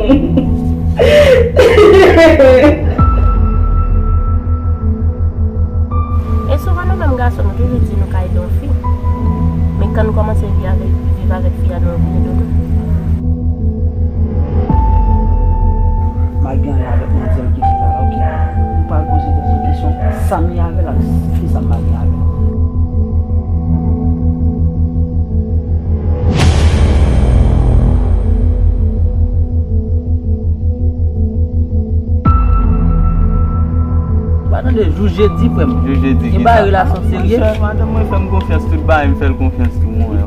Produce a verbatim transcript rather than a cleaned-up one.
E souvan nou menm gason, nou toujou di nou ka ede yon fi. Men kan nou kòmanse viv avèk, viv avèk fi a, nou vin ede tou. M al gen anyen avèk manzèl ki chita la, oke? M pral poze tèt mwen kesyon, sa m ye avè l ak kisa m pa gen avè l. Ou pa tande, jou jedi, frè m. Jou jedi, gen bagay relasyon serye. Monchè, madanm mwen fè m konfyans tout bagay, m fè l konfyans tou, mwen.